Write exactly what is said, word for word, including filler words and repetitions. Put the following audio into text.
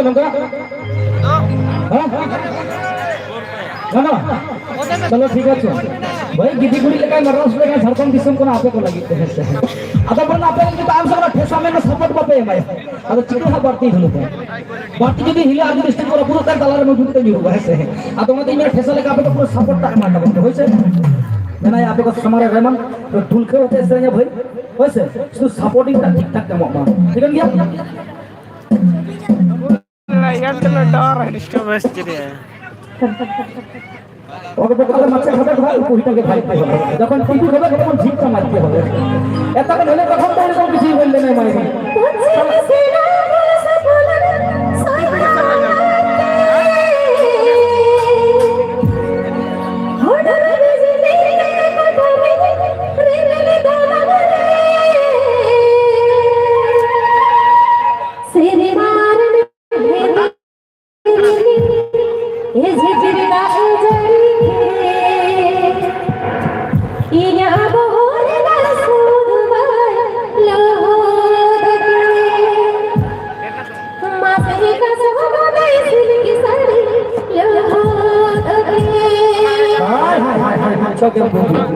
ᱱᱚᱝᱠᱟ? ᱦᱮᱸ? ᱜᱟᱱᱚᱜᱼᱟ? ᱪᱚᱞᱚ, ᱴᱷᱤᱠ ᱟᱪᱷᱮ᱾ ᱵᱷᱟᱹᱭ, ᱜᱤᱫᱤ ᱠᱩᱲᱤ ᱞᱮᱠᱟᱭ ᱢᱟᱨᱟᱝ ᱦᱚᱪᱚ ᱞᱮᱠᱷᱟᱱ ᱡᱷᱟᱲᱠᱷᱚᱸᱰ ᱫᱤᱥᱚᱢ ᱠᱷᱚᱱᱟᱜ ᱟᱯᱮ ᱠᱚ ᱞᱟᱹᱜᱤᱫ ᱛᱮ, ᱦᱮᱸ ᱥᱮ? ᱟᱫᱚ ᱵᱚᱞᱮ ᱟᱯᱮ ᱞᱟᱹᱜᱤᱫ ᱛᱮ ᱟᱢ ᱥᱟᱞᱟᱜ ᱴᱷᱮᱥᱟ ᱢᱮᱱ ᱥᱟᱯᱳᱨᱴ ᱵᱟᱯᱮ ᱮᱢᱟᱭᱟ᱾ ᱟᱫᱚ ᱪᱤᱠᱟᱹ ᱦᱟᱸᱜ ᱵᱟᱹᱲᱛᱤ ᱫᱷᱩᱞᱩ ᱠᱚ? ᱵᱟᱹᱲᱛᱤ ᱡᱩᱫᱤ ᱦᱤᱞᱟᱹ ᱟᱨ ᱡᱩᱫᱤ ᱥᱴᱮᱡ ᱠᱚ ᱨᱟᱹᱯᱩᱫᱚᱜ ᱠᱷᱟᱱ ᱛᱟᱞᱟᱨᱮ ᱢᱩᱴᱷᱩᱱ ᱛᱮ ᱧᱩᱨᱩᱜᱼᱟ, ᱦᱮᱸ ᱥᱮ? ᱟᱫᱚ ᱚᱱᱟᱛᱮ ᱤᱧ ᱢᱮᱱᱟ ᱴᱷᱮᱥᱟ ᱞᱮᱠᱟ ᱟᱯᱮ ᱫᱚ ᱯᱩᱨᱟᱹ ᱥᱟᱯᱳᱨᱴ ᱴᱟᱜ ᱮᱢᱟ ᱛᱟᱵᱚᱱ ᱯᱮ, ᱦᱳᱭ ᱥᱮ? ᱢᱮᱱᱟᱭᱟ ᱟᱯᱮ ᱠᱚ ᱥᱟᱢᱟᱝ ᱨᱮ ᱨᱮᱢᱟᱱ, ᱯᱩᱨᱟᱹ ᱫᱷᱩᱞᱠᱟᱹᱣ ᱟᱛᱮ ᱥᱮᱨᱮᱧᱟ ᱵᱷᱟᱹᱭ, ᱦᱳᱭ ᱥᱮ? ᱥᱩᱫᱷᱩ ᱥᱟᱯᱳᱨᱴᱤᱝ ᱴᱟᱜ ᱴᱷᱤᱠ ᱴᱷᱟᱠ ᱮᱢᱚᱜ ᱢᱟ, ᱴᱷᱤᱠᱟᱹᱱ ᱜᱮᱭᱟ? ᱰᱤᱥᱴᱟᱨᱵᱮᱱᱥ ᱪᱮᱫ ᱨᱮᱭᱟᱜ? ᱚᱠᱟ ᱫᱚ ᱠᱟᱞᱮ ᱢᱟᱪᱮ ᱠᱷᱟᱵᱮ ᱠᱷᱟᱵᱮ ᱩᱱᱠᱩ ᱦᱤᱴᱟᱹ ᱜᱮ ᱵᱷᱟᱭ ᱠᱚ ᱦᱚᱵᱮ᱾ ᱡᱚᱠᱷᱚᱱ ᱴᱤᱵᱷᱤ ᱠᱷᱟᱵᱮ ᱛᱚᱠᱷᱚᱱ ᱡᱷᱤᱡ ᱠᱚ ᱢᱟᱪᱮ ᱦᱚᱵᱮ᱾ ᱮᱴᱟᱜ ᱠᱚ ᱧᱮᱞᱮ ᱛᱚᱠᱷᱚᱱ ᱫᱚ ᱩᱱᱠᱩ ᱠᱤᱪᱷᱩ ᱦᱩᱭ ᱞᱮᱱᱟ ᱢᱟᱭ᱾ ᱤᱧᱟᱜ ᱵᱚᱦᱚᱜ ᱨᱮᱱᱟᱜ ᱥᱩᱫ ᱵᱟᱭ ᱞᱚᱦᱚᱫ ᱠᱮᱫ᱾ ᱢᱟᱥᱮ ᱠᱟᱥᱟ ᱵᱟᱵᱟ ᱫᱟᱭ ᱥᱤᱞᱠᱤ ᱥᱟᱹᱲᱤ ᱞᱚᱦᱚᱫ ᱠᱮᱫ᱾ ᱦᱟᱭ, ᱦᱟᱭ, ᱦᱟᱭ, ᱦᱟᱭ, ᱦᱟᱭ, ᱪᱚᱠᱮ ᱵᱩᱵᱩ᱾